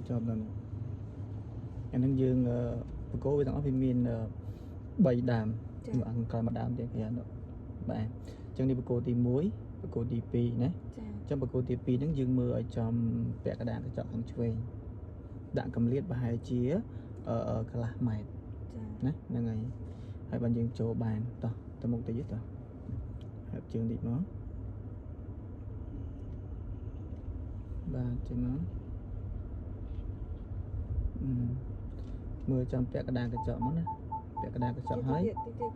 ចប់ដល់នេះអាហ្នឹងយើងបកគោវាទាំងអស់វាមាន3ដើម ចា មួយអង្គក្រោយមួយដើមទៀតគេហៅបាទអញ្ចឹងនេះបកគោទី1បកគោទី2ណា ចា អញ្ចឹងបកគោទី2ហ្នឹងយើងមើលឲ្យចំពាក់កណ្ដាលកញ្ចក់ខាងឆ្វេងដាក់កម្លៀតប្រហែលជាកន្លះម៉ែត្រ ចា ណាហ្នឹងហើយហើយបានយើងចូលបានតោះទៅមុខតិចទេតោះហើបជើងតិចមកបាទចេញមកអឺមើលចំពាក់កណ្ដាលកញ្ចក់មកណាពាក់កណ្ដាលកញ្ចក់ហើយ ទៀតទៀតគ្រូ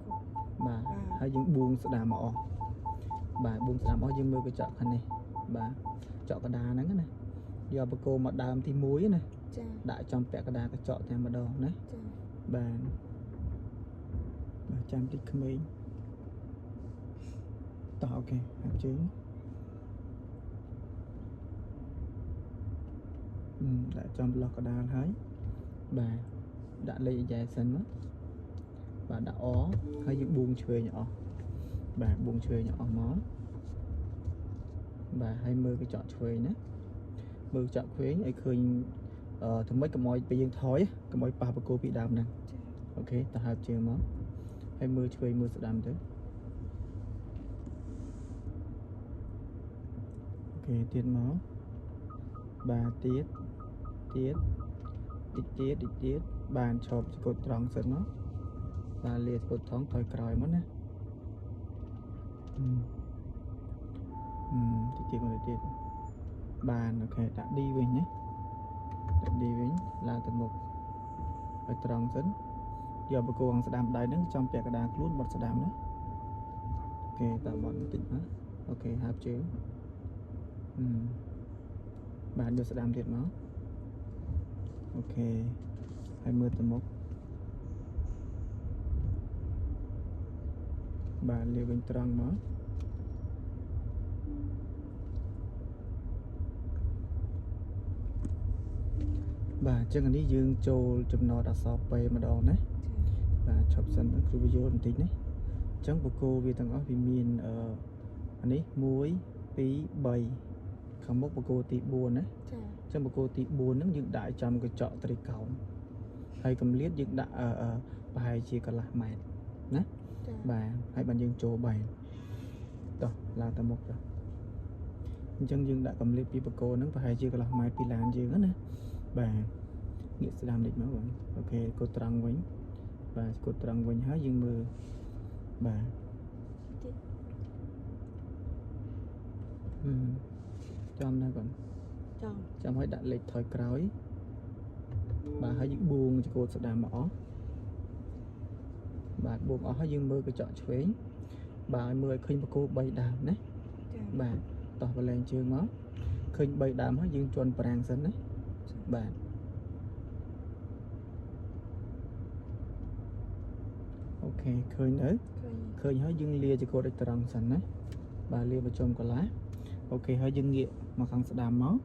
បាទ បាទ ហើយយើងបួងស្ដាមមកអស់បាទបួងស្ដាមអស់យើងមើលកញ្ចក់ខាងនេះបាទកញ្ចក់កណ្ដាលហ្នឹងណាយកបកគោមកដើមទី1ណា ចា ដាក់ចំពាក់កណ្ដាលកញ្ចក់តែម្ដងណា ចា បាទបាទចាំតិចក្មេងតោះ OK ហាប់ជើងដាក់ចំប្លោះកណ្ដាលហើយបាទដាក់លេខអាយ៉ែសិនមកបាទដាក់អហើយយើងបួងឆ្វេងអស់បាទបួងឆ្វេងអស់មកបាទហើយមើលកញ្ចក់ឆ្វេងណាមើលកញ្ចក់ឆ្វេងឲ្យឃើញធ្វើម៉េចកុំឲ្យពេលយើងថយកុំឲ្យប៉ះបង្គោលពីដើមហ្នឹង ចា OK ទៅហើបជើងមកហើយមើលឆ្វេងមើលស្ដាំទៅ OK ទៀតមកបាទទៀតទៀតតិចទៀតតិចទៀតបានឈប់ចកត់ត្រង់សិនមកបាទលាចកត់ថងថយក្រោយមកណាអឺតិចទៀតមកទៀតបាន OK ដាក់ D វិញណាដាក់ D វិញឡើងទៅមុខឲ្យត្រង់សិនយកបង្គោលខាងស្ដាំដៃហ្នឹងចំពាក់កណ្ដាលខ្លួនបត់ស្ដាំណា OK តាបត់បន្តិចមក OK ហើបជើងអឺបាទយកស្ដាំទៀតមក OK ហើយមើលទៅមុខបាទលាវិញត្រង់មកបាទអញ្ចឹងអានេះយើងចូលចំណតអក្សរ P ម្ដងណា ចា បាទឈប់សិនគ្រូបញ្យល់បន្តិចណាអញ្ចឹងបកគោវាទាំងអស់វាមានអានេះ1 2 3ខាងមុខបកគោទី4ណា ចា អញ្ចឹងបកគោទី4ហ្នឹងយើងដាក់ឲ្យចំកញ្ចក់ត្រីកោណហើយកម្លៀតយើងដាក់ប្រហែលជាកន្លះម៉ែត្រណា ចា បាទហើយបានយើងចូលបានតោះឡើងទៅមុខចុះអញ្ចឹងយើងដាក់កម្លៀតពីបកគោហ្នឹងប្រហែលជាកន្លះម៉ែត្រពីឡានយើងណាបាទងាកស្ដាំតិចមកបង OK កត់ត្រង់វិញបាទកត់ត្រង់វិញហើយយើងមើលបាទ ទៀត ហឹមចំណាស់បង ចំ ចាំឲ្យដាក់លេខថយក្រោយបាទហើយយើងបួងចកោតស្ដាំមកអស់បាទបួងអស់ហើយយើងមើលកញ្ចក់ឆ្វេងបាទឲ្យមើលឲ្យឃើញបង្គោល3ដើមណា ចា បាទតោះបលែងជើងមកឃើញ3ដើមហើយយើងជន់ប្រាំងសិនណាបាទ OK ឃើញនៅ ឃើញ ឃើញហើយយើងលាចកោតឲ្យត្រង់សិនណាបាទលាបញ្ចំកន្លះ OK ហើយយើងងាកមកខាងស្ដាំមក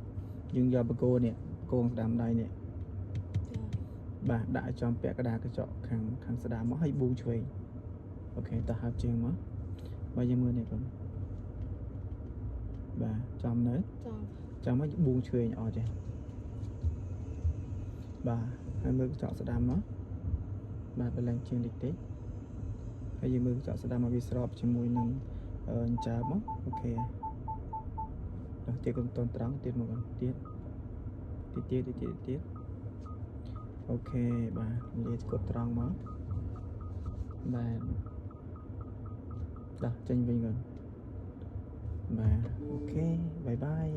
យើងយកបង្គោលនេះបង្គោលខាងស្ដាំដៃនេះ ចា បាទដាក់ឲ្យចំពាក់កណ្ដាលកញ្ចក់ខាងស្ដាំមកហើយបួងឆ្វេង OK តោះហើបជើងមកបាទយើងមើលនេះបងបាទចំនៅ ចំ ចាំមកបួងឆ្វេងអត់ចេះបាទហើយមើលកញ្ចក់ស្ដាំមកបាទបលែងជើងតិចតិចហើយយើងមើលកញ្ចក់ស្ដាំមកវាស្របជាមួយនឹងអញ្ចើមមក OK ដល់ទៀតកុំតន់ត្រង់ទៀតមកទៀតទៀតទៀតទៀតទៀត OK បាទលាចកត់ត្រង់មកបាទដោះចេញវិញគាត់បាទ OK bye bye.